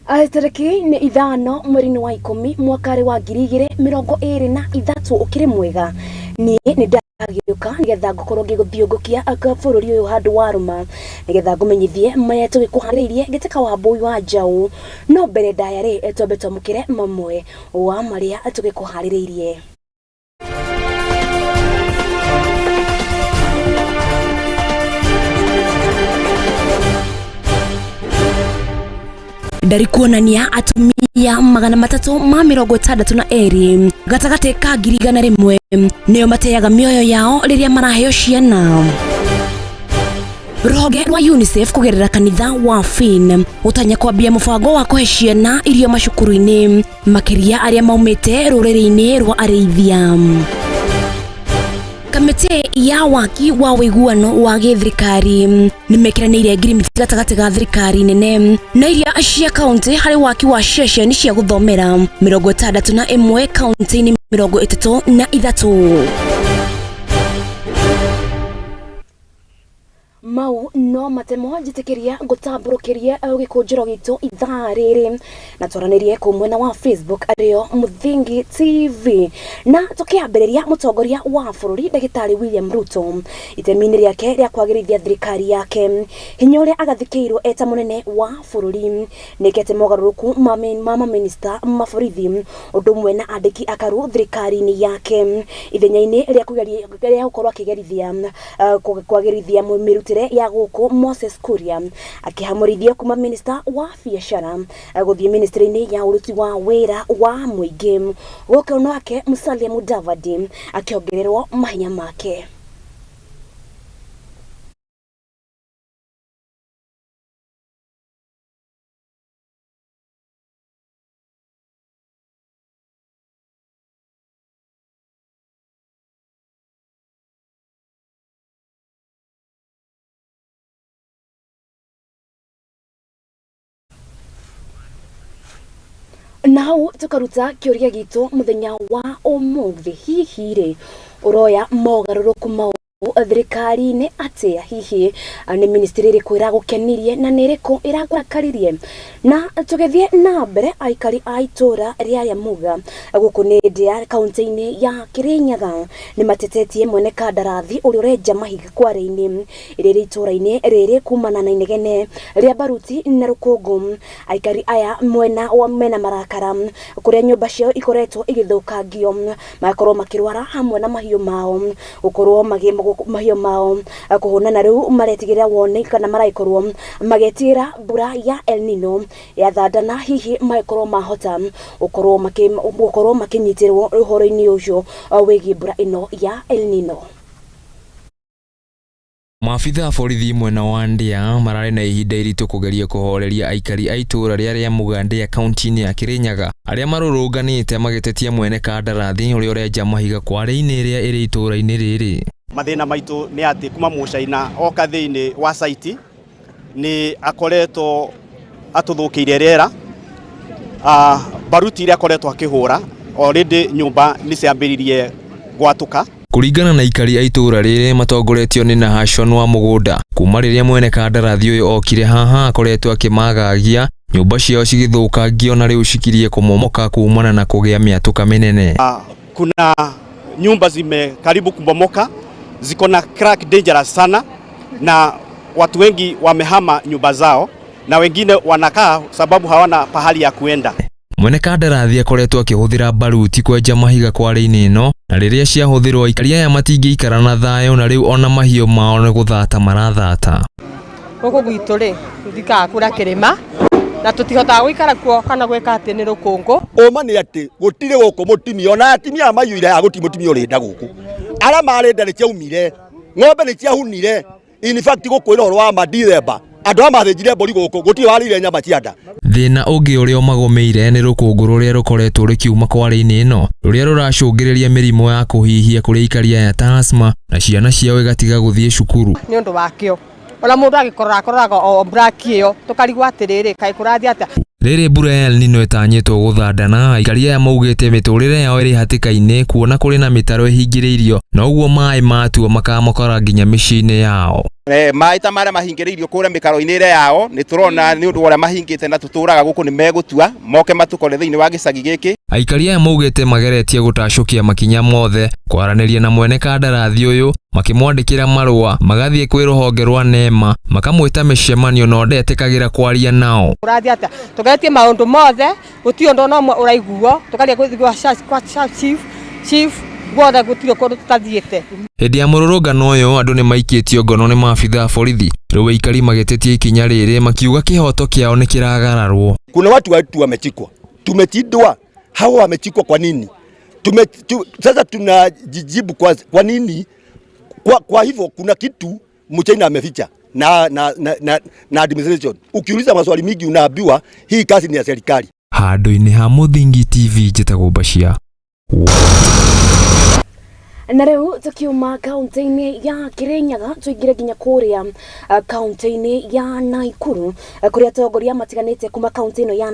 Tarĩki nĩ 5 mweri-inĩ wa 10 mwaka wa 2023. Ũkĩrĩ mwega, niĩ nĩ ndagĩũka nĩgetha ngũkorwo ngĩgũthiũngũkia bũrũri ũyũ handũ warũma, nĩgetha ngũmenyithie marĩa tũgĩkũharĩirie ngĩtĩka wa mbũi wa njaũ. No mbere ndaya rĩ, twambe twamũkĩre mamwe wa marĩa tũgĩkũharĩrĩirie. Ndari kuonania atumia 362 gatagatĩ ka 100,000 nĩo mateaga mĩoyo yao rĩrĩa maraheo ciana. Rũhonge rwa UNICEF kũgerera kanitha wa Finn gũtanya kwambia mũbango wa kũhe ciana irio macukuru-inĩ, makĩria arĩa maumĩte rũrĩrĩ-inĩ rwa arĩithia. Kamĩtĩ ya waki wa ũiguano wa gĩthirikari nĩ mekĩranĩire ngirimiti gatagatĩ ga thirikari nene na iria cia kaunti harĩ waki wa ceceni cia gũthomera 61 kaunti-inĩ 33. Mau no matemo njĩtĩkĩria ngũtambũrũkĩrie gĩkũnjĩro gitũ ithaa rĩrĩ na twaranĩrie kũu mwena wa Facebook arĩo Mũthingi TV. Na tũkĩambĩrĩria, mũtongoria wa bũrũri Ndagĩtarĩ William Ruto itemi-inĩ rĩake rĩa kwagĩrithia thirikari yake, hinya ũrĩa agathĩkĩirwo eta mũnene wa bũrũri, nĩkĩte mogarũrũku ma mamĩnĩsta, maborithi, ũndũ ũmwe na andĩki akaru thirikari-inĩ yake, ithenya-inĩ rĩa kũgeria rĩa gũkorwo akĩgerithia kwagĩrithia mĩrutĩre ya gũkũ. Moses Kuria akĩhamũrithio kuma minista wa biacara gũthiĩ ministry-inĩ ya ũruti wa wĩra wa mũingĩ, gũkũ nake Musalia Mudavadi akĩongererwo mahinya make. Na hau tukaruta kĩũria gitũ mũthenya wa ũmũthĩ: hihi rĩ, ũroya mogarũrũku mau thirikari-inĩ atĩa? Hihi nĩ ministry ĩrĩkũ ĩragũkenirie na nĩ ĩrĩkũ ĩrakũrakaririe? Na tũgĩthiĩ na mbere, aikari a itũra rĩa Yamuga gũkũ nĩ Ndĩa, kaunti-inĩ ya Kĩrĩnyaga, nĩ matetetie mwene kandarathi ũrĩa ũrenja mahiga kware-inĩ ĩrĩa ĩrĩ itũra-inĩ rĩrĩ kumana na inegene rĩa baruti na rũkũngũ. Aikari aya mwena wa mena marakara kũrĩa nyũmba ciao ikoretwo igĩthũkangio, magakorwo makĩrwara hamwe na mahiũ mao, gũkorwo mahiũ mao kũhũna, na rĩu maretigĩra woni kana maragĩkorwo magĩtigĩra mbura ya El Nino yathandana hihi magĩkorwo mahota gũkorwo makĩnyitĩrwo ũhoro-inĩ ũcio wĩgiĩ mbura ĩno ya El Nino. Maabitha a borithi mwena wa Ndĩa mararĩ na ihinda iritũ kũgeria kũhoreria aikari a itũũra rĩa Rĩamuga, Ndĩa, kaunti-inĩ ya Kĩrĩnyaga, arĩa marũrũnganĩte magĩtetia mwene kandarathi ũrĩa ũrenja mahiga kware-inĩ ĩrĩa ĩrĩ itũũra-inĩ rĩrĩ. Mathĩna maitũ nĩ atĩ kuma Mũcaina oka thĩinĩ wa site nĩ akoretwo atũthũkĩire rĩera, baruti iria akoretwo akĩhũra, already nyũmba nĩ ciambĩrĩirie gwatũka. Kũringana na aikari a itũũra rĩrĩ matongoretio nĩ Nahashon wa Mũgũnda, kuma rĩrĩa mwene kandarathi ũyũ okire haha akoretwo akĩmagagia nyũmba ciao cigĩthũkangio na rĩu cikirie kũmomoka kumana na kũgĩa mĩatũka mĩnene. Kuna nyumba zime karibu kubomoka, ziko na crack dangerous sana, na watu wengi wamehama nyumba zao na wengine wanakaa sababu hawana pahali ya kuenda. Mwene kandarathi akoretwo akĩhũthĩra baruti kwenja mahiga kware-inĩ ĩno, na rĩrĩa ciahũthĩrwo aikari aya matingĩikara na thayũ, na rĩu ona mahiũ mao nĩ gũthata marathata. Gũkũ gwitũ rĩ, tũthikaga kũrĩa kĩrĩma na tũtihotaga gũikara kuo kana gwĩka atĩ nĩ rũkũngũ. Ũma nĩ atĩ gũtirĩ gũkũ mũtumia, ona atumia aya maiyũire haha, gũtirĩ mũtumia ũrĩ nda gũkũ. Arĩa marĩ nda nĩ ciaumire, ng'ombe nĩ ciahunire. In fact, gũkwĩra ũhoro wa ma, Dithemba andũ aya mathĩnjire mbũri gũkũ, gũtirĩ warĩire nyama cia nda. Thĩna ũngĩ ũrĩa ũmagũmĩire nĩ rũkũngũ rũrĩa rũkoretwo rũkiuma kware-inĩ ĩno, rũrĩa rũracũngĩrĩria mĩrimũ ya kũhihia kũrĩ aikari aya ta asthma, na ciana ciao igatiga gũthiĩ cukuru. Nĩ ũndũ wakĩo ona mũndũ agĩkorora akoraga o black ĩyo, tũkarigwo atĩrĩrĩ, kaĩ kũrathiĩ atĩa? Rĩrĩ mbura ya El Nino ĩtanyĩtwo gũthandana, aikari aya maugĩte mĩtũrĩre yao ĩrĩ hatĩka-inĩ kuona kũrĩ na mĩtaro ĩhingĩrĩirio na ũguo maĩ matuo makamakora nginya mĩciĩ-inĩ yao. Maĩ ta marĩa mahingĩrĩirio kũrĩa mĩkaro-inĩ ĩrĩa yao nĩ tũrona nĩ ũndũ wa ũrĩa mahingĩte na tũtũraga gũkũ nĩ megũtua moke matũkore thĩinĩ wa gĩcagi gĩkĩ. Aikari aya maugĩte mageretie gũtacũkia makinya mothe kwaranĩria na mwene kandarathi ũyũ makĩmwandĩkĩra marũa magathiĩ kwĩ rũhonge rwa NEMA makamwĩta mĩcemanio no ndetĩkagĩra kwaria nao. Ũrathiĩ atĩa? Tũgeretie maũndũ mothe gũtirĩ ũndũ ona ũmwe ũraiguo tũkaria gũthiĩ gwa chief chief guothe gũtirĩ kũndũ tũtathiĩte. Hĩndĩ ya mũrũrũngano ũyũ andũ nĩ maikĩtio ngono nĩ maabitha a borithi rĩu aikari magĩtetia ikinya rĩrĩ makiuga kĩhoto kĩao nĩ kĩragararwo. Kuna watu wetu wamechikwa, tumetindwa. Hao wamechikwa kwa nini? Sasa tunajijibu kwa nini? Kwa hivyo kuna kitu mchina ameficha na administration. Ukiuliza maswali mingi unaambiwa hii kazi ni ya serikali. Handũ-inĩ ha Mũthingi TV njĩtagwo Bashir. Na rĩu tukiuma kaunti-inĩ ya Kirinyaga tuingire nginya kũrĩa kaunti-inĩ ya Naikuru kũrĩa atongoria matiganĩte kuma kaunti ĩno ya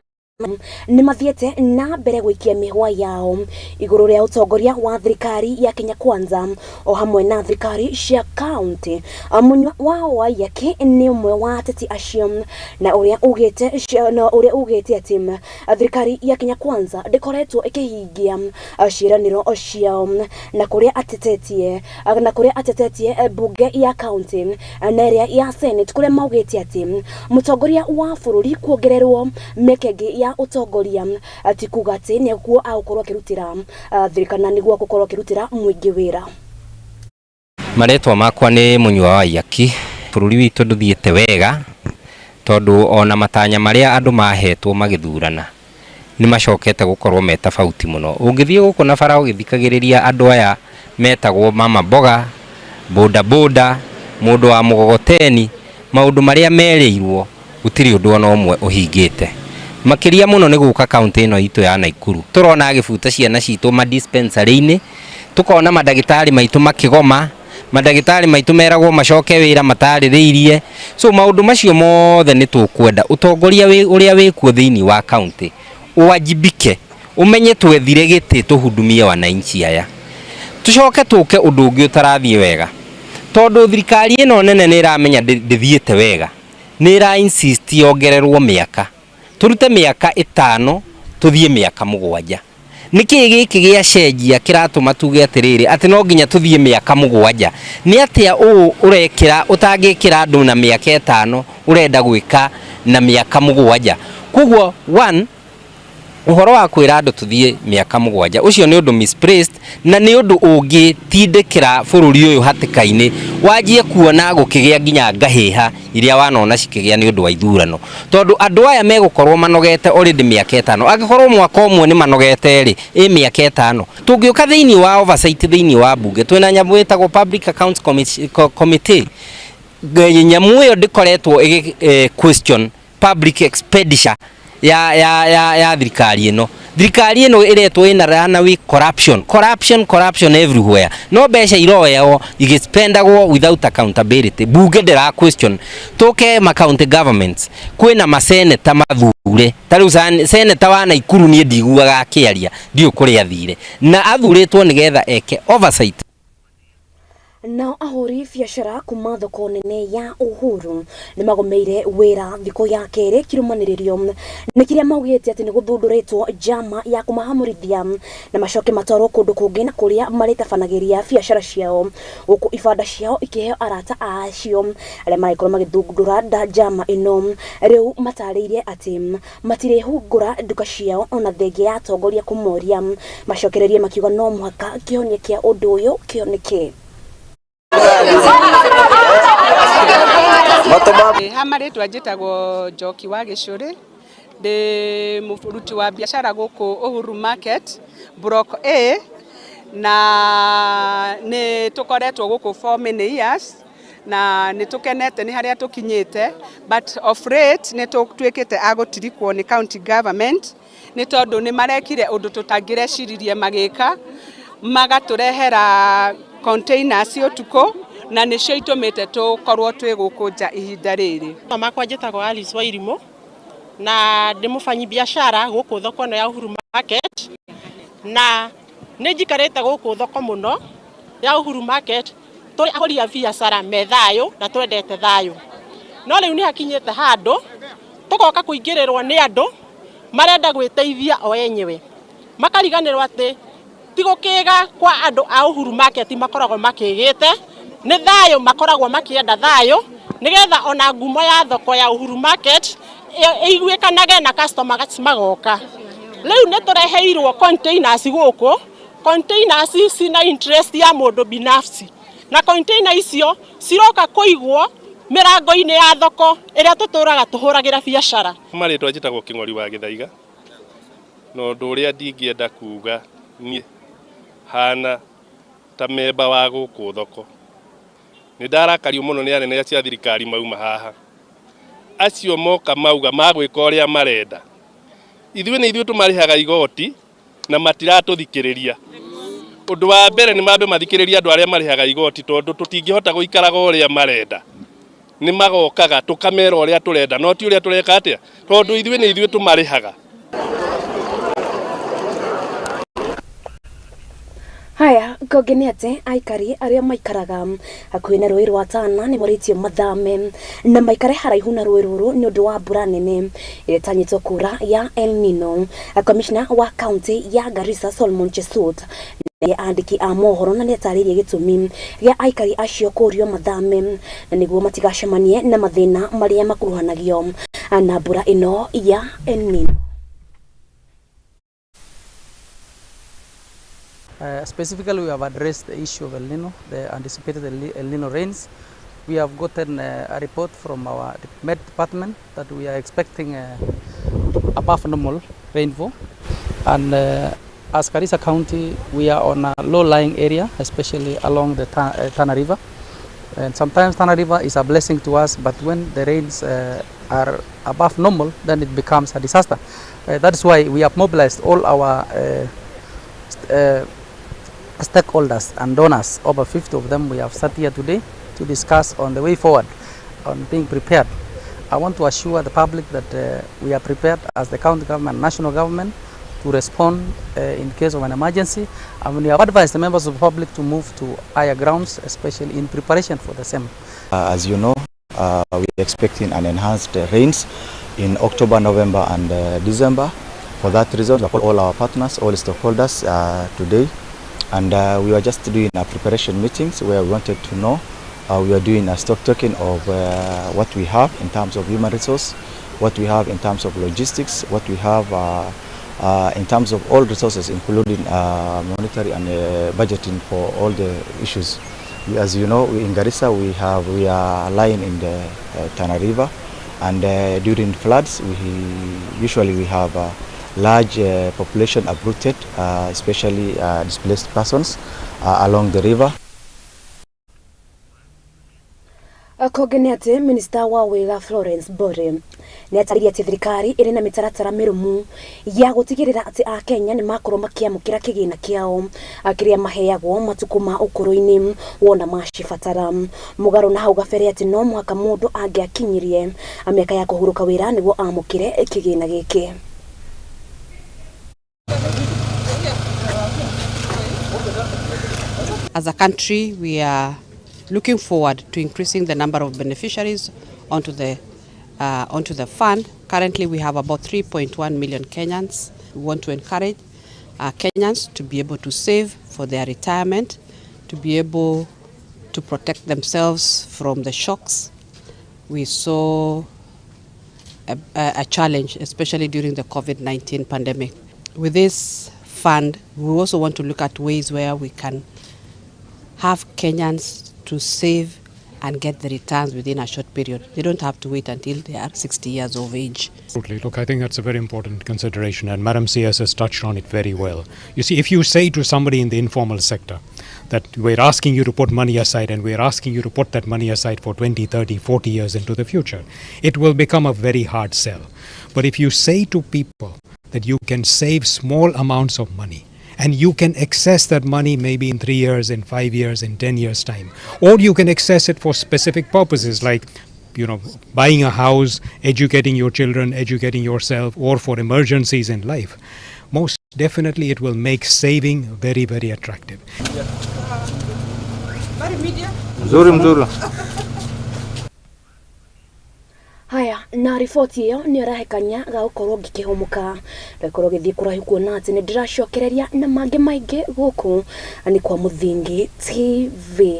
nĩ mathiĩte na mbere gũikia mĩhwa yao igũrũ rĩa ũtongoria wa thirikari ya Kenya Kwanza o hamwe na thirikari cia kaunti. Mũnyua wa Waiyaki nĩ ũmwe wa ateti acio na ũrĩa ugĩte atĩ thirikari ya Kenya Kwanza ndĩkoretwo ĩkĩhingia ciĩranĩro ciao na kũrĩa atetetie bunge ya kaunti na ĩrĩa ya Senate kũrĩa maugĩte atĩ mũtongoria wa bũrũri kuongererwo mĩaka ĩngĩ ya ũtongoria ti kuga atĩ nĩguo agũkorwo akĩrutĩra thirikari na nĩguo agũkorwo akĩrutĩra mũingĩ wĩra. Marĩtwa makwa nĩ Mũnyua wa Waiyaki. Bũrũri witũ ndũthiĩte wega tondũ ona matanya marĩa andũ mahetwo magĩthurana nĩ macokete gũkorwo me tofauti mũno. Ũngĩthiĩ gũkũ na bara ũgĩthikagĩrĩria andũ aya metagwo mama mboga, boda boda, mũndũ wa mũgogoteni, maũndũ marĩa merĩirwo gũtirĩ ũndũ ona ũmwe ũhingĩte. Makĩria mũno nĩ gũka kaunti ĩno itũ ya Naikuru. Tũrona agĩbuta ciana citũ ma dispensary-inĩ, tũkona mandagĩtarĩ maitũ makĩgoma, mandagĩtarĩ maitũ meragwo macoke wĩra matarĩrĩirie. So maũndũ macio mothe nĩ tũkwenda ũtongoria ũrĩa wĩkuo thĩinĩ wa kaunti ũwajibike, ũmenye twethire gĩtĩ tũhudumie wananchi aya. Tũcoke tũke ũndũ ũngĩ ũtarathiĩ wega tondũ thirikari ĩno nene nĩ ĩramenya ndĩthiĩte wega, nĩ ĩra insist yongererwo mĩaka, tũrute mĩaka 5 tũthiĩ mĩaka 7. Nĩkĩĩ gĩkĩ gĩacenjia kĩratũma tuge atĩrĩrĩ atĩ no nginya tũthiĩ mĩaka 7? Nĩ atĩa ũũ ũrekĩra ũtangĩkĩra andũ na mĩaka 5 ũrenda gwĩka na mĩaka 7? Koguo one, ũhoro wa kwĩra andũ tũthiĩ mĩaka 7 ũcio nĩ ũndũ misplaced na nĩ ũndũ ũngĩtindĩkĩra bũrũri ũyũ hatĩka-inĩ wanjie kuona gũkĩgĩa nginya ngahĩha iria wanona cikĩgĩa nĩ ũndũ wa ithurano, tondũ andũ aya megũkorwo manogete already mĩaka 5. Angĩkorwo mwaka ũmwe nĩ manogete rĩ, ĩ mĩaka 5. Tũngĩũka thĩinĩ wa oversight thĩinĩ wa bunge twĩna nyamũ ĩtagwo Public Accounts Committee. Nyamũ ĩyo ndĩkoretwo ĩgĩ question public expenditure ya thirikari ĩno. Thirikari ĩno ĩretwo ĩna runaway corruption, corruption, corruption everywhere. No mbeca iroyagwo igĩspendagwo without accountability. Bunge ndĩra question. Tũke ma county governments kwĩna maseneta mathure. Ta rĩu seneta wa Naikuru niĩ ndiguaga akĩaria, ndiũĩ kũrĩa athire, na athurĩtwo nĩgetha eke oversight. Nao ahũri biacara kuma thoko nene ya Uhuru nĩ magomeire wĩra thikũ ya kerĩ kĩrũmanĩrĩrio nĩ kĩrĩa maugĩte atĩ nĩ gũthundũrĩtwo njama ya kũmahamũrithia na macoke matwarwo kũndũ kũngĩ na kũrĩa marĩtabanagĩria biacara ciao gũkũ ibanda ciao ikĩheo arata acio arĩa maragĩkorwo magĩthundũra njama ĩno. Rĩu matarĩirie atĩ matirĩhungũra nduka ciao ona thengia ya atongoria kũmoria macokererie makiuga no mũhaka kĩhonia kĩa ũndũ ũyũ kĩoneke. Ha marĩtwa njĩtagwo Njoki wa Gĩcũrĩ, ndĩ mũruti wa biacara gũkũ Uhuru Market Block A, na nĩ tũkoretwo gũkũ for many years na nĩ tũkenete nĩ harĩa tũkinyĩte, but of late nĩ tũtuĩkĩte a gũtirikwo nĩ county government nĩ tondũ nĩ marekire ũndũ tũtangĩreciririe magĩka, magatũrehera containers ũtukũ na nĩcio itũmĩte tũkorwo twĩ gũkũ nja ihinda rĩrĩ. Makwa njĩtagwo Alice Wairimu, Na ndĩ mũbanyi biacara gũkũ thoko ĩno ya Uhuru Market, na nĩ njikarĩte gũkũ thoko mũno ya Uhuru Market. Tũrĩ ahũri a biacara me thayũ na twendete thayũ, no rĩu nĩ hakinyĩte handũ tũgoka kũingĩrĩrwo nĩ andũ marenda gwĩteithia o enyewe, makariganĩrwo atĩ ti gũkĩga kwa andũ a Uhuru Market makoragwo makĩgĩte, nĩ thayũ makoragwo makĩenda, thayũ nĩgetha ona ngumo ya thoko ya Uhuru Market ĩiguĩkanage na customers magoka. Rĩu nĩ tũreheirwo containers gũkũ, containers cina interest ya mũndũ binafsi, na container icio ciroka kũigwo mĩrango-inĩ ya thoko ĩrĩa tũtũraga tũhũragĩra biacara. Marĩtwa njĩtagwo Kĩng'ori wa Gĩthaiga, na ũndũ ũrĩa ndingĩenda kuga niĩ hana ta memba wa gũkũ thoko, nĩ ndarakario mũno nĩ anene acio a thirikari mauma haha, acio moka mauga magwĩka ũrĩa marenda. Ithuĩ nĩ ithuĩ tũmarĩhaga igoti na matiratũthikĩrĩria. Ũndũ wa mbere nĩ mambe mathikĩrĩrie andũ arĩa marĩhaga igoti, tondũ tũtingĩhota gũikaraga ũrĩa marenda. Nĩ magokaga tũkamera ũrĩa tũrenda, no ti ũrĩa tũreka atĩa, tondũ ithuĩ nĩ ithuĩ tũmarĩhaga. Haya, kũngĩ nĩ atĩ aikari arĩa maikaraga hakuhĩ na rũĩ rwa Tana nĩ morĩtio mathame na maikare haraihu na rũĩ rũrũ nĩ ũndũ wa mbura nene ĩrĩa ĩtanyĩtwo kura ya El Nino. Commissioner wa kaunti ya Garissa Solomon Chesut nĩ andĩki a mohoro na nĩ atarĩirie gĩtũmi gĩa aikari acio kũrio mathame na nĩguo matigacemanie na mathĩna marĩa makuruhanagio na mbura ĩno ya El Nino. Specifically, we have addressed the issue of El Nino, the anticipated El Nino rains. We have gotten a report from our Met department that we are expecting above normal rainfall. And as Garissa County, we are on a low-lying area, especially along the Tana River. And sometimes Tana River is a blessing to us, but when the rains are above normal, then it becomes a disaster. That's why we have mobilized all our stakeholders and donors, over 50 of them we have sat here today to discuss on the way forward, on being prepared. I want to assure the public that we are prepared as the county government, national government, to respond in case of an emergency. And we have advised the members of the public to move to higher grounds, especially in preparation for the same. As you know, we are expecting an enhanced rains in October, November and December. For that reason, we call all our partners, all stakeholders today. And we were just doing a preparation meetings where we wanted to know, we are doing a stock taking of what we have in terms of human resource, what we have in terms of logistics, what we have in terms of all resources, including monetary and budgeting for all the issues. As you know, in Garissa we are lying in the Tana River, and during floods we usually have a large population uprooted, especially displaced persons along the river. Kũngĩ nĩ atĩ minista wa wĩra Florence Bore nĩ atarĩirie atĩ thirikari ĩrĩ na mĩtaratara mĩrũmu ya gũtigĩrĩra atĩ akenya nĩ makorwo makĩamũkĩra kĩgĩna kĩao kĩrĩa maheagwo matukũ ma ũkũrũ-inĩ wona macibatara. Mũgarũ na hau gabere atĩ no mũhaka mũndũ angĩakinyirie mĩaka ya kũhurũka wĩra nĩguo amũkĩre kĩgĩna gĩkĩ. As a country, we are looking forward to increasing the number of beneficiaries onto the fund. Currently, we have about 3.1 million Kenyans. We want to encourage Kenyans to be able to save for their retirement, to be able to protect themselves from the shocks. We saw a challenge, especially during the COVID-19 pandemic. With this fund, we also want to look at ways where we can have Kenyans to save and get the returns within a short period. They don't have to wait until they are 60 years of age. Absolutely. Look, I think that's a very important consideration, and Madam CS has touched on it very well. You see, if you say to somebody in the informal sector that we're asking you to put money aside and we're asking you to put that money aside for 20, 30, 40 years into the future, it will become a very hard sell. But if you say to people that you can save small amounts of money, and you can access that money maybe in 3 years, in 5 years, in 10 years' time. Or you can access it for specific purposes like buying a house, educating your children, educating yourself, or for emergencies in life, most definitely it will make saving very, very attractive. Mzuri mzuri. Haya, na riboti ĩyo nĩ ĩrahe kanya ga gũkorwo ngĩkĩhũmũka ndakorwo gĩthiĩ kũraihu kuona atĩ nĩ ndĩracokereria na mangĩ maingĩ gũkũ nĩ kwa Mũthingi TV.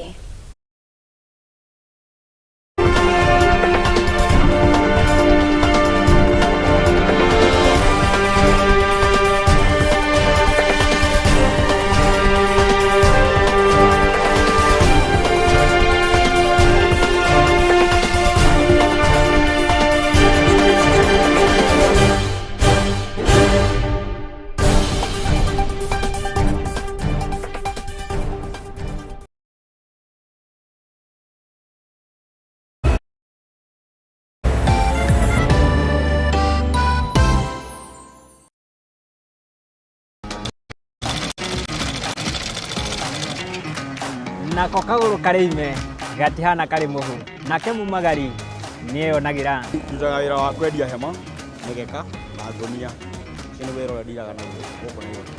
Nako kagũrũ karĩ ime gatihana karĩ mũhu nake mumagari nĩeyonagĩra. Ndutaga wĩra wa kwendia hema, mĩgeka na ngũnia. Ũcio nĩ wĩra ũrĩa ndiraga naguo gũkũ Nairobi.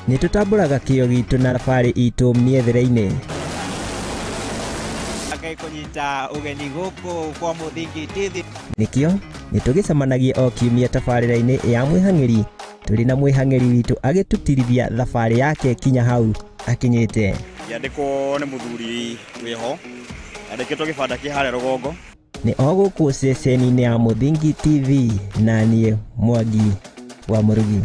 Nĩ tũtambũraga kĩo gitũ na thabarĩ itũ mĩethere-inĩ. Kũnyita ũgeni gũkũ kwa Mũthingi TV. Nĩkĩo nĩ tũgĩcemanagia o kiumia tabarĩra-inĩ ya mwĩhang'ĩri tũrĩ na mwĩhang'ĩri witũ agĩtũtirithia thabarĩ yake kinya hau akinyĩte. Ngĩandĩkwo nĩ mũthuri wĩho, andĩkĩtwo gĩbanda kĩ harĩa rũgongo. Nĩ o gũkũ ceceni-inĩ ya Mũthingi TV na niĩ Mwangi wa Mũrugi.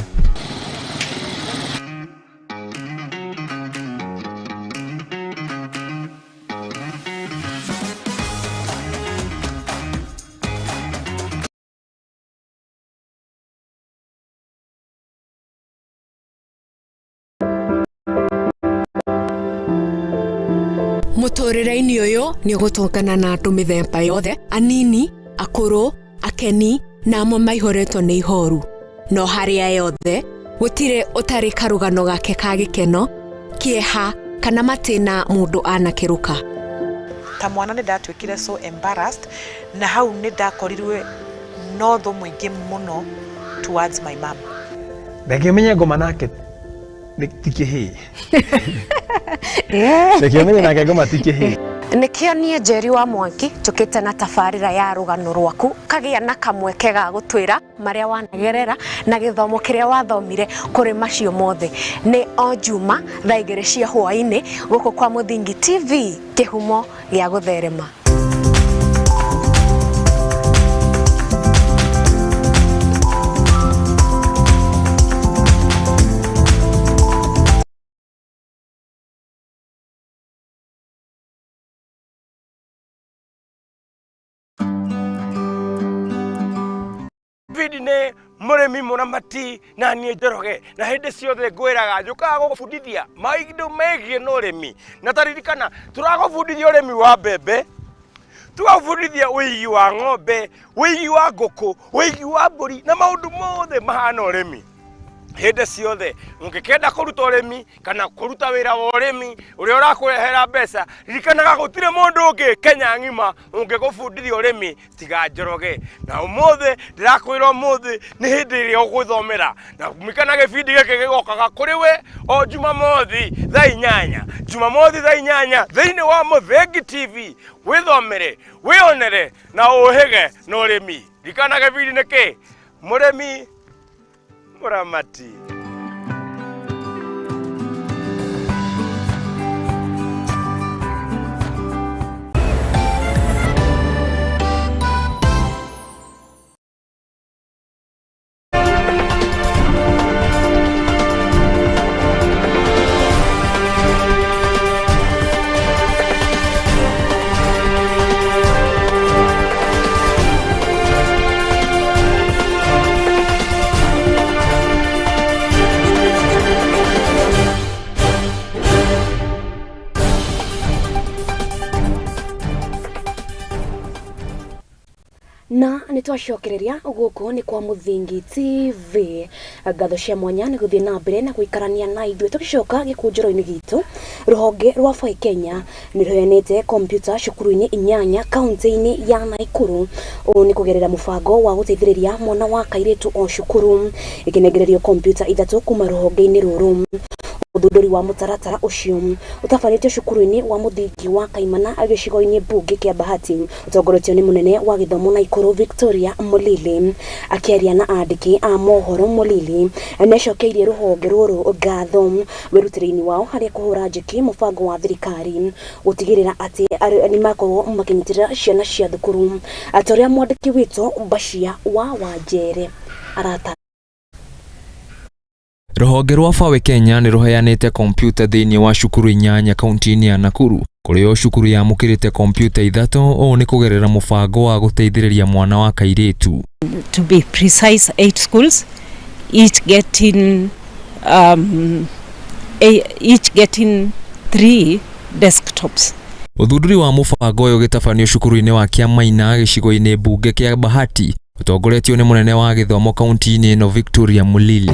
Mũtũrĩre-inĩ ũyũ nĩ ũgũtũngana na andũ mĩthemba yothe, anini, akũrũ, akeni na amwe maihũrĩtwo nĩ ihoru. No harĩa yothe gũtirĩ ũtarĩ karũgano gake ka gĩkeno, kĩeha kana matĩna mũndũ anakĩrũka. Ta mwana nĩ ndatuĩkire so embarrassed na hau nĩ ndakorirwe no thũ mũingĩ mũno towards my mom. Reke menye ngoma nake ti kĩhĩĩ. Reke menye nake ngoma ti kĩhĩĩ. Nĩkĩo niĩ Njeri wa Mwangi njũkĩte na tabarĩra ya rũgano rwaku kagĩa na kamweke ga gũtwĩra marĩa wanagerera na gĩthomo kĩrĩa wathomire kũrĩ macio mothe. Nĩ o Juma thaa 2 cia hwaĩ-inĩ gũkũ kwa Mũthingi TV, kĩhumo gĩa gũtherema. Nĩ mũrĩmi mũramati na niĩ Njoroge na hĩndĩ ciothe ngwĩraga njũkaga gũgũbundithia maũndũ megiĩ na ũrĩmi na taririkana tũragũbundithia ũrĩmi wa mbembe, tũgagũbundithia ũigi wa ng'ombe, ũigi wa ngũkũ, ũigi wa mbũri na maũndũ mothe mahana ũrĩmi. Hĩndĩ ciothe ũngĩkenda kũruta ũrĩmi kana kũruta wĩra wa ũrĩmi ũrĩa ũrakũrehera mbeca, ririkanaga gũtirĩ mũndũ ũngĩ Kenya ng'ima ũngĩgũbundithia ũrĩmi tiga Njoroge. Na ũmũthĩ ndĩrakwĩra ũmũthĩ nĩ hĩndĩ ĩrĩa ũgwĩthomera na mikana gĩbindi gĩkĩ gĩgokaga kũrĩ we o Jumamothi thaa 8, Jumamothi thaa 8 thĩinĩ wa Mũthingi TV. Wĩthomere, wĩonere na ũhĩge na ũrĩmi. Ririkana gĩbindi nĩ kĩ? Mũrĩmi mũramati. Na nĩ twacokereria gũkũ nĩ kwa Mũthingi TV. Ngatho cia mwanya nĩ gũthiĩ na mbere na gũikarania na ithuĩ. Tũgĩcoka gĩkũnjĩro-inĩ gitũ, rũhonge rwa FAWE Kenya nĩ rũheanĩte kompiuta cukuru-inĩ 8 kaunti-inĩ ya Nakuru. Ũũ nĩ kũgerera mũbango wa gũteithĩrĩria mwana wa kairĩtu o cukuru. Ĩkĩnengererio kompiuta 3 kuma rũhonge-inĩ rũrũ. Ũthundũri wa mũtaratara ũcio ũtabanĩtio cukuru-inĩ wa mũthingi wa Kaimana gĩcigo-inĩ mbunge kĩa Bahati, ũtongoretio nĩ mũnene wa gĩthomo Nakuru Victoria Mulili. Akĩaria na andĩki a mohoro, Mulili nĩacokeirie rũhonge rũrũ ngatho wĩrutĩri-inĩ wao harĩ kũhũra njeki mũbango wa thirikari gũtigĩrĩra atĩ nĩmakorwo makĩnyitĩrĩra ciana cia thukuru, ta ũrĩa mwandĩki witũ Bashia wa Wanjere arata. Rũhonge rwa FAWE Kenya nĩ rũheanĩte kompiuta thĩinĩ wa cukuru 8 kaunti-inĩ ya Nakuru, kũrĩa o cukuru yamũkĩrĩte kompiuta 3. Ũũ nĩ kũgerera mũbango wa gũteithĩrĩria mwana wa kairĩtu. To be precise, 8 schools, each getting 3 desktops. Ũthundũri wa mũbango ũyũ ũgĩtabanio cukuru-inĩ wa Kĩamaina gĩcigo-inĩ mbunge kĩa Bahati, ũtongoretio nĩ mũnene wa gĩthomo kaunti-inĩ ĩno Victoria Mulili.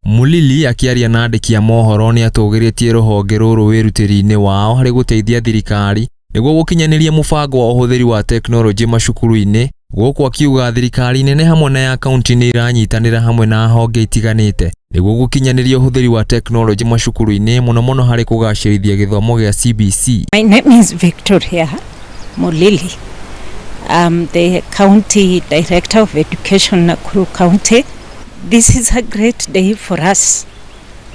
Mulili akĩaria na andĩki a mohoro nĩ atũgĩrĩtie rũhonge rũrũ wĩrutĩri-inĩ wao harĩ gũteithia thirikari nĩguo gũkinyanĩria mũbango wa ũhũthĩri wa tekinoronjĩ macukuru-inĩ. Gũkũ akiuga thirikari nene hamwe na ya kaunti nĩ iranyitanĩra hamwe na honge itiganĩte nĩguo gũkinyanĩria ũhũthĩri wa tekinoronjĩ macukuru-inĩ, mũno mũno harĩ kũgacĩrithia gĩthomo gĩa CBC. My name is Victoria Mulili. I'm the County Director of Education, Nakuru County. This is a great day for us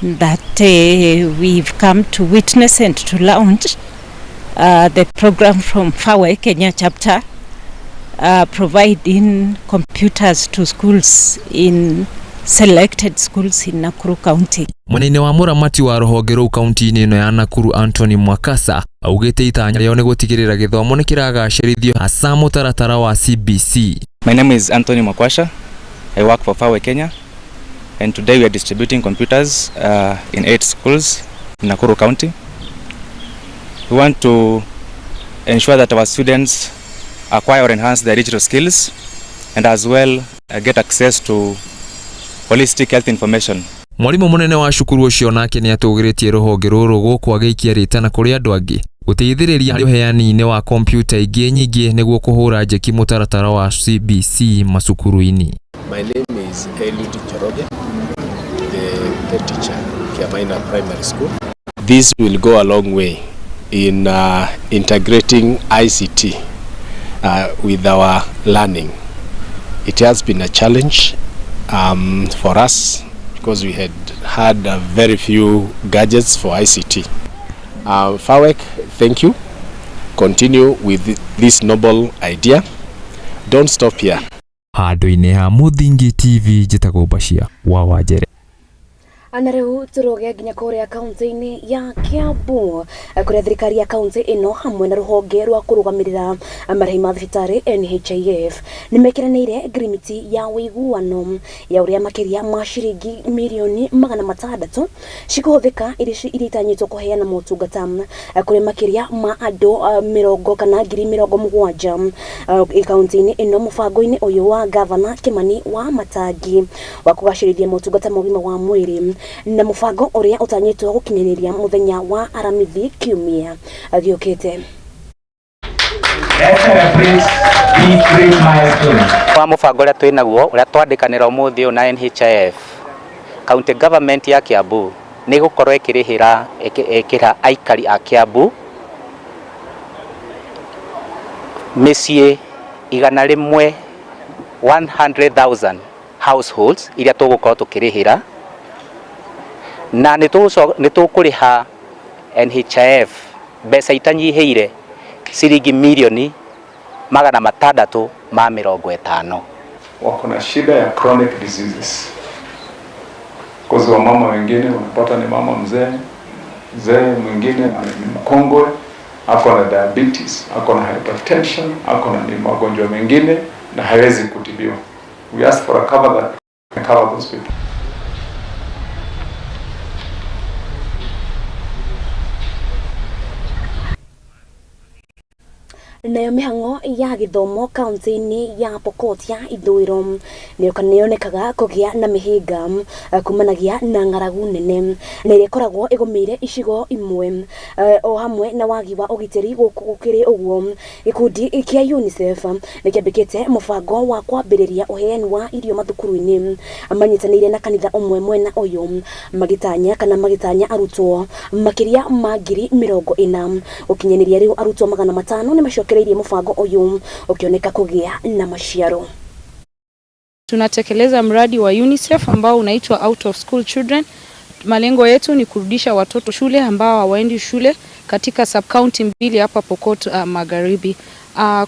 that we've come to witness and to launch the program from FAWE Kenya chapter, providing computers to schools in selected schools in Nakuru County. Mũnene wa mũramati wa rũhonge rũu kaunti-inĩ ĩno ya Nakuru Anthony Mwakasa augĩte itanya rĩao nĩ gũtigĩrĩra gĩthomo nĩ kĩragacĩrithio hasa mũtaratara wa CBC. My name is Anthony Mwakwasha. I work for FAWE Kenya, and today we are distributing computers in 8 schools in Nakuru County. We want to ensure that our students acquire or enhance their digital skills and as well get access to holistic health information. Mwalimu munene wa cukuru ucio nake ni atugiritie ruhonge ruru guku agiikia ritana kuri andu angi guteithiriria hari uheani-ini wa kompyuta ingi nyingi niguo kuhura njeki mutaratara wa CBC macukuru-ini. My name is Eliud Njoroge, the teacher Kiamaina Primary School. This will go a long way in integrating ICT with our learning. It has been a challenge for us because we had had very few gadgets for ICT. FAWEC, thank you. Continue with this noble idea. Don't stop here. Handũ-inĩ ha Mũthingi TV njĩtagwo Bashia wa Wanjere. Ana rĩu tũrũge nginya kũrĩa kaunti-inĩ ya Kiambu kũrĩa thirikari ya kaunti ĩno hamwe na rũhonge rwa kũrũgamĩrĩra marĩhi ma thibitarĩ NHIF nĩmekĩranĩire ngirimiti ya ũiguano ya ũrĩa makĩria ma ciringi mirioni 600 cikũhũthĩka iria itanyĩtwo kũheana motungata kũrĩ makĩria ma andũ 70 kana 70,000 kaunti-inĩ ĩno mũbango-inĩ ũyũ wa gavana Kimani wa Matangi wa kũgacĩrithia motungata ma ũgima wa mwĩrĩ na mũbango ũrĩa ũtanyĩtwo gũkinyanĩria mũthenya wa Aramithi kiumia gĩũkĩte. Wa mũbango ũrĩa twĩ naguo ũrĩa twandĩkanĩra ũmũthĩ ũyũ na NHIF, county government ya Kiambu nĩ ĩgũkorwo ĩkĩrĩhĩra ĩkĩra aikari a Kiambu mĩciĩ 100 100,000 households iria tũgũkorwo tũkĩrĩhĩra, na nĩ tũkũrĩha NHIF mbeca itanyihĩire ciringi milioni 650. Wako na shida ya chronic diseases. Kozi wa mama wengine unapata ni mama mzee, mwingine ni mkongwe, ako na diabetes, ako na hypertension, ako na magonjwa mengine na hawezi kutibiwa. We ask for a cover that can cover those people. Nayo mĩhang'o ya gĩthomo kaunti-inĩ ya Pokot ya Ithũĩro nĩyonekaga kũgĩa na mĩhĩnga kumanagia na ng'aragu nene na ĩrĩa ĩkoragwo ĩgũmĩire icigo imwe o hamwe na wagi wa ũgitĩri. Gũkũ gũkĩrĩ ũguo, gĩkundi kĩa UNICEF nĩkĩambĩkĩte mũbango wa kwambĩrĩria ũheani wa irio mathukuru-inĩ manyitanĩire na kanitha ũmwe mwena ũyũ, magĩtanya kana magĩtanya arutwo makĩria ma 40,000. Gũkinyanĩria rĩu arutwo 500 nĩmacokereirie mũbango ũyũ ũkĩoneka kũgĩa na maciaro. Tunatekeleza mradi wa UNICEF ambao unaitwa Out of School Children. Malengo yetu ni kurudisha watoto shule ambao hawaendi shule katika sub-county mbili hapa Pokot Magharibi.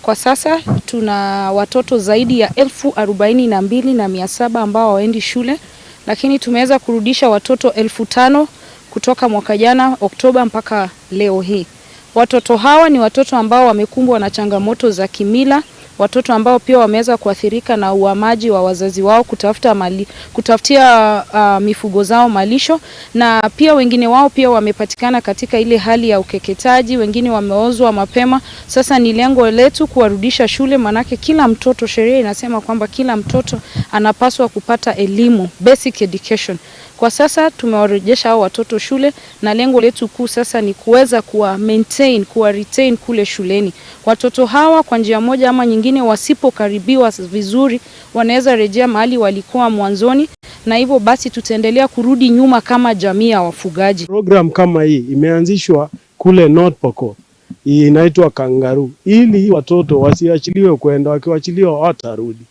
Kwa sasa tuna watoto zaidi ya 42,700 ambao hawaendi shule, lakini tumeweza kurudisha watoto 5,000 kutoka mwaka jana Oktoba mpaka leo hii. Watoto hawa ni watoto ambao wamekumbwa na changamoto za kimila, watoto ambao pia wameweza kuathirika na uhamaji wa wazazi wao kutafutia mifugo zao malisho, na pia wengine wao pia wamepatikana katika ile hali ya ukeketaji, wengine wameozwa mapema. Sasa ni lengo letu kuwarudisha shule, manake kila mtoto, sheria inasema kwamba kila mtoto anapaswa kupata elimu, basic education. Kwa sasa tumewarejesha hao watoto shule, na lengo letu kuu sasa ni kuweza kuwa maintain, kuwa retain kule shuleni. Watoto hawa kwa njia moja ama nyingine wasipokaribiwa vizuri wanaweza rejea mahali walikuwa mwanzoni, na hivyo basi tutaendelea kurudi nyuma kama jamii ya wafugaji. Program kama hii imeanzishwa kule North Pokot, inaitwa Kangaroo, ili watoto wasiachiliwe kwenda, wakiwachiliwa watarudi.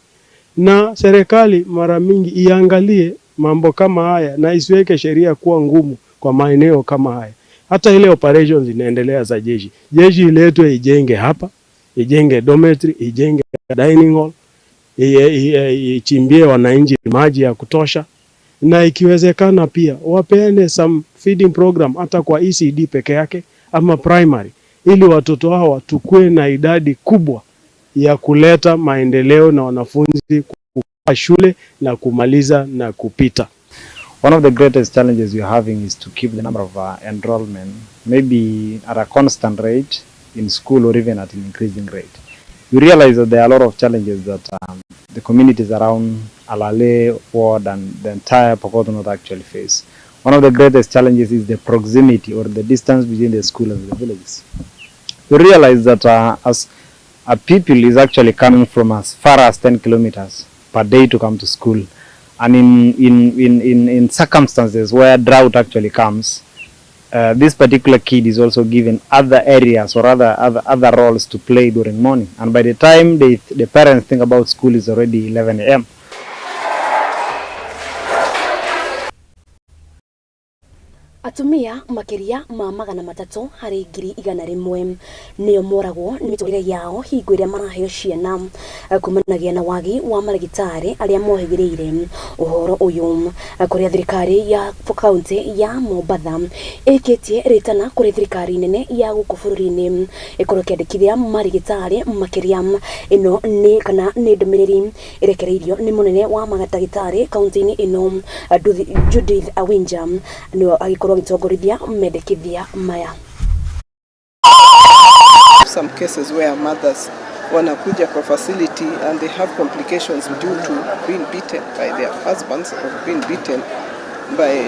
Na serikali mara mingi iangalie mambo kama haya na isiweke sheria kuwa ngumu kwa maeneo kama haya. Hata ile operations inaendelea za jeshi, jeshi iletwe ijenge hapa, ijenge dormitory, ijenge dining hall, ichimbie wananchi maji ya kutosha, na ikiwezekana pia wapeane some feeding program hata kwa ECD peke yake ama primary, ili watoto hawa tukue na idadi kubwa ya kuleta maendeleo na wanafunzi kwa shule na kumaliza na kupita. One of the greatest challenges we are having is to keep the number of enrollment maybe at a constant rate in school or even at an increasing rate. You realize that there are a lot of challenges that the communities around Alale ward and the entire Pokot North actually face. One of the greatest challenges is the proximity or the distance between the school and the villages. You realize that as a people is actually coming from as far as 10 kilometers per day to come to school, and in circumstances where drought actually comes, this particular kid is also given other areas or other roles to play during morning, and by the time the parents think about school is already 11 a.m. Atumia makiria ma 300 harĩ 100,000 nĩo moragwo nĩ mĩtũrĩre yao hingo ĩrĩa maraheo ciana kumanagia na wagi wa marĩgĩtarĩ arĩa mohĩgĩrĩire ũhoro ũyũ, kũrĩa thirikari ya kaunti ya Mombatha ĩkĩtie rĩtana kũrĩ thirikari nene ya gũkũ bũrũri-inĩ ĩkorwo ĩkĩandĩkithia marĩgĩtarĩ makĩria. Ĩno nĩ kana nĩ ndũmĩrĩri ĩrekereirio nĩ mũnene wa mandagĩtarĩ kaunti-inĩ ĩno Judith Awinja, nĩwe agĩkorwo agĩtongoria mendekithia maya. Some cases where mothers wanakuja kwa facility and they have complications due to being beaten by their husbands or being beaten by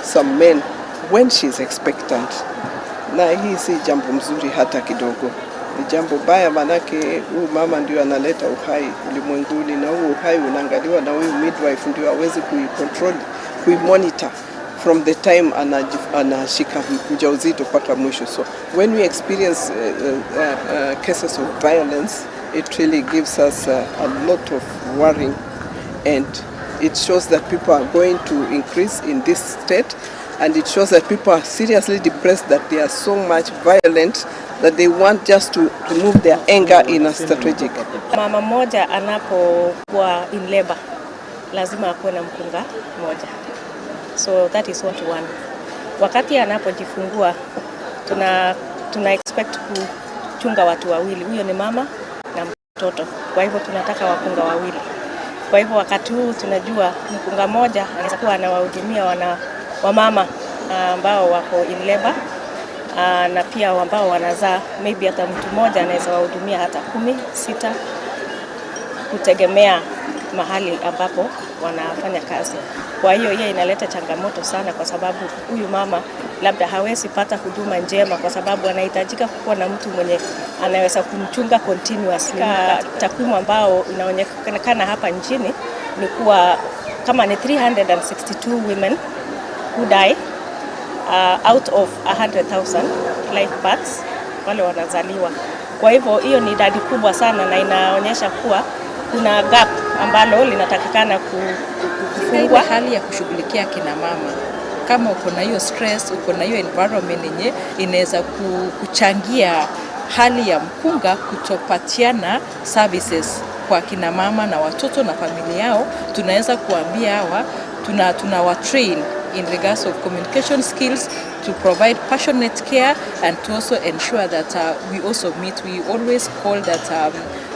some men when she's expectant. Na hii si jambo mzuri hata kidogo. Ni jambo baya, manake huyu mama ndio analeta uhai ulimwenguni, na huo uhai unaangaliwa na huyu midwife ndio aweze kuicontrol, kuimonitor from the time anashika mjauzito mpaka mwisho. So when we experience cases of violence, it really gives us a lot of worrying, and it shows that people are going to increase in this state, and it shows that people are seriously depressed, that they are so much violent that they want just to remove their anger in a strategic. Mama mmoja anapokuwa in labor lazima akuwe na mkunga mmoja. So that is 1 to 1. Wakati anapojifungua tuna expect kuchunga watu wawili, huyo ni mama na mtoto. Kwa hivyo tunataka wakunga wawili. Kwa hivyo wakati huu tunajua mkunga mmoja anaweza kuwa anawahudumia wamama ambao wako in labor, Na pia ambao wanazaa maybe hata mtu mmoja anaweza wahudumia hata 10, 6, kutegemea mahali ambapo wanafanya kazi. Kwa hiyo hiyo inaleta changamoto sana, kwa sababu huyu mama labda hawezi pata huduma njema, kwa sababu anahitajika kuwa na mtu mwenye anaweza kumchunga continuously. Takwimu ambao inaonekana hapa nchini ni kuwa kama ni 362 women who die out of 100,000 live births wale wanazaliwa. Kwa hivyo hiyo ni idadi kubwa sana, na inaonyesha kuwa kuna gap ambalo linatakikana kufungwa. Hali ya kushughulikia kina mama, kama uko na hiyo stress, uko na hiyo environment yenye inaweza kuchangia hali ya mkunga kutopatiana services kwa kina mama na watoto na familia yao, tunaweza kuambia hawa tuna train in regards of communication skills to provide passionate care and to also ensure that we also meet, we always call that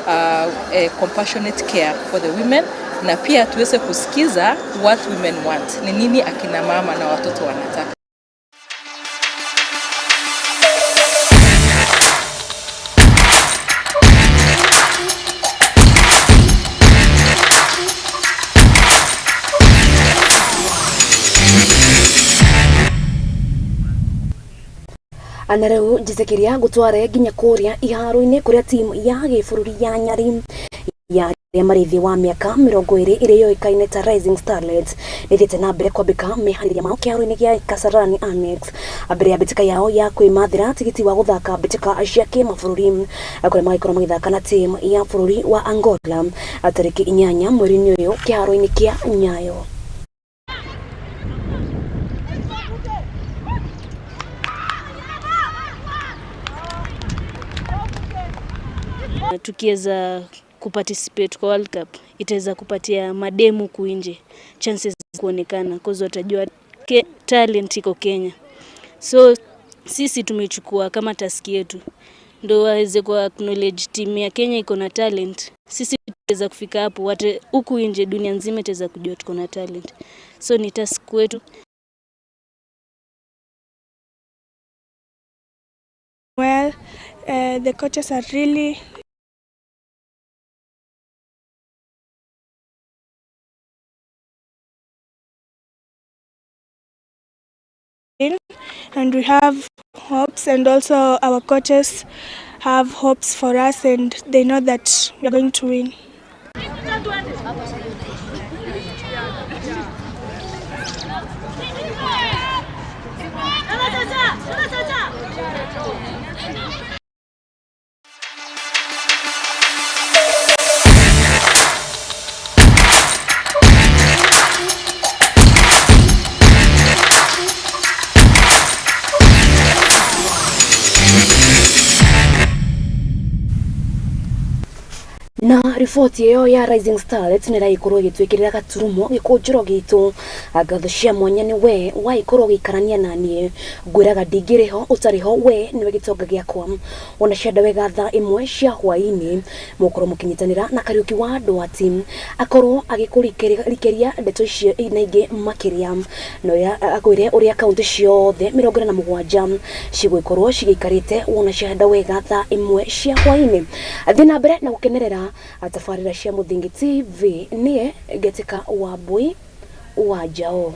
a compassionate care for the women, na pia tuweze kusikiza what women want, ni nini akina mama na watoto wanataka. Na rĩu njĩtĩkĩria ngũtware nginya kũrĩa iharo-inĩ kũrĩa timu ya gĩbũrũri ya Nyari ya arĩa marĩ thĩ wa mĩaka 20 ĩrĩa yũĩkaine ta Rising Starlets nĩthiĩte na mbere kwambĩka meharĩria mao kĩharo-inĩ gĩa Kasarani Annex mbere ya mbĩtĩka yao ya kwĩmathĩra tigiti wa gũthaka mbĩtĩka cia kĩmabũrũri kũrĩa magĩkorwo magĩthaka na timu ya bũrũri wa Angola tarĩki 8 mweri-inĩ ũyũ kĩharo-inĩ kĩa Nyayo. Tukiweza kuparticipate kwa World Cup itaweza kupatia mademu kuinje chances kuonekana, cause watajua talent iko Kenya. So sisi tumechukua kama task yetu ndio waweze ku acknowledge team ya Kenya iko na talent. Sisi tutaweza kufika hapo, huku nje dunia nzima itaweza kujua tuko na talent. So ni task wetu. Well, the coaches are really in, and we have hopes, and also our coaches have hopes for us, and they know that we are going to win. Na riboti ĩyo ya Rising Starlets nĩ ĩragĩkorwo ĩgĩtwĩkĩrĩra gaturumo gĩkũnjĩro gitũ. Ngatho cia mwanya nĩ we wagĩkorwo ũgĩikarania naniĩ, ngwĩraga ndingĩrĩ ho ũtarĩ ho, we nĩwe gĩtonga gĩakwa. Ona cianda wega thaa 1 cia hwaĩ-inĩ mũkorwo mũkĩnyitanĩra na Kariũki wa Ndwati akorwo agĩkũrikĩria ndeto icio na ingĩ makĩria, na ũrĩa akwĩre ũrĩa kaũntĩ ciothe 47 cigũgĩkorwo cigĩikarĩte wona cianda wega thaa 1 cia hwaĩ-inĩ. Thiĩ na mbere na gũkenerera tabarĩra cia Mũthingi TV. Niĩ Ngetika Wambui wa Njao.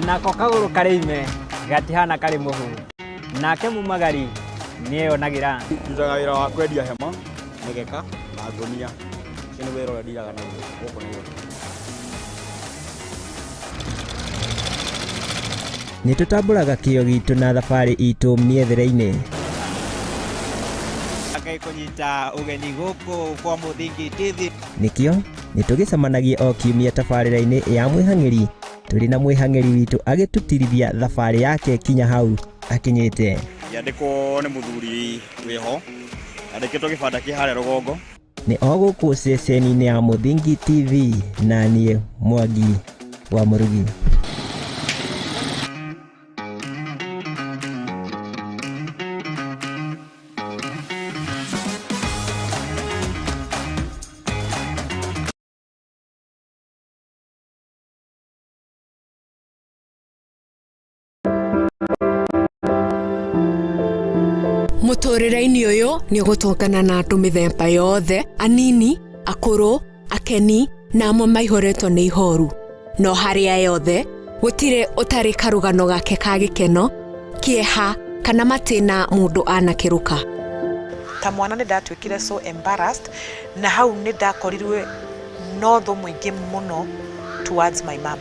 Nako kagũrũ karĩ ime gatihana karĩ mũhu, nake mumagari nĩeyonagĩra. Ndutaga wĩra wa kwendia hema, mĩgeka na ngũnia. Ũcio nĩ wĩra ũrĩa ndiraga naguo gũkũ Nairobi. Nĩ tũtambũraga kĩyo gitũ na thabarĩ itũ mĩethere-inĩ. Ngai kũnyita ũgeni gũkũ kwa Mũthingi TV. Nĩkĩo nĩ tũgĩcemanagie o kiumia tabarĩra-inĩ ya mwĩhang'ĩri tũrĩ na mwĩhang'ĩri witũ agĩtũtirithia thabarĩ yake kinya hau akinyĩte. Ngĩandĩkwo nĩ mũthuri wĩho andĩkĩtwo gĩbanda kĩ harĩa rũgongo. Nĩ o gũkũ ceceni-inĩ ya Mũthingi TV na niĩ Mwangi wa Mũrugi. Mũtũrĩre-inĩ ũyũ nĩ ũgũtũngana na andũ mĩthemba yothe, anini, akũrũ, akeni na amwe maihũrĩtwo nĩ ihoru. No harĩa yothe gũtirĩ ũtarĩ karũgano gake ka gĩkeno, kĩeha kana matĩna mũndũ anakĩrũka. Ta mwana nĩ ndatuĩkire so embarrassed, na hau nĩ ndakorirwe no thũ mũingĩ mũno towards my mom.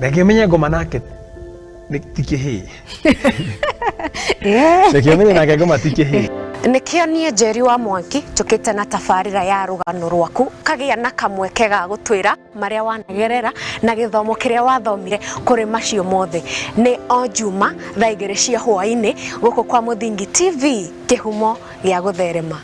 Reke menye ngoma nake nĩ ti kĩhĩĩ. Reke menye nake ngoma ti kĩhĩĩ. Nĩkĩo niĩ Njeri wa Mwangi njũkĩte na tabarĩra ya rũgano rwaku kagĩa na kamweke ga gũtwĩra marĩa wanagerera na gĩthomo kĩrĩa wathomire kũrĩ macio mothe. Nĩ o Juma thaa 2 cia hwaĩ-inĩ gũkũ kwa Mũthingi TV, kĩhumo gĩa gũtherema.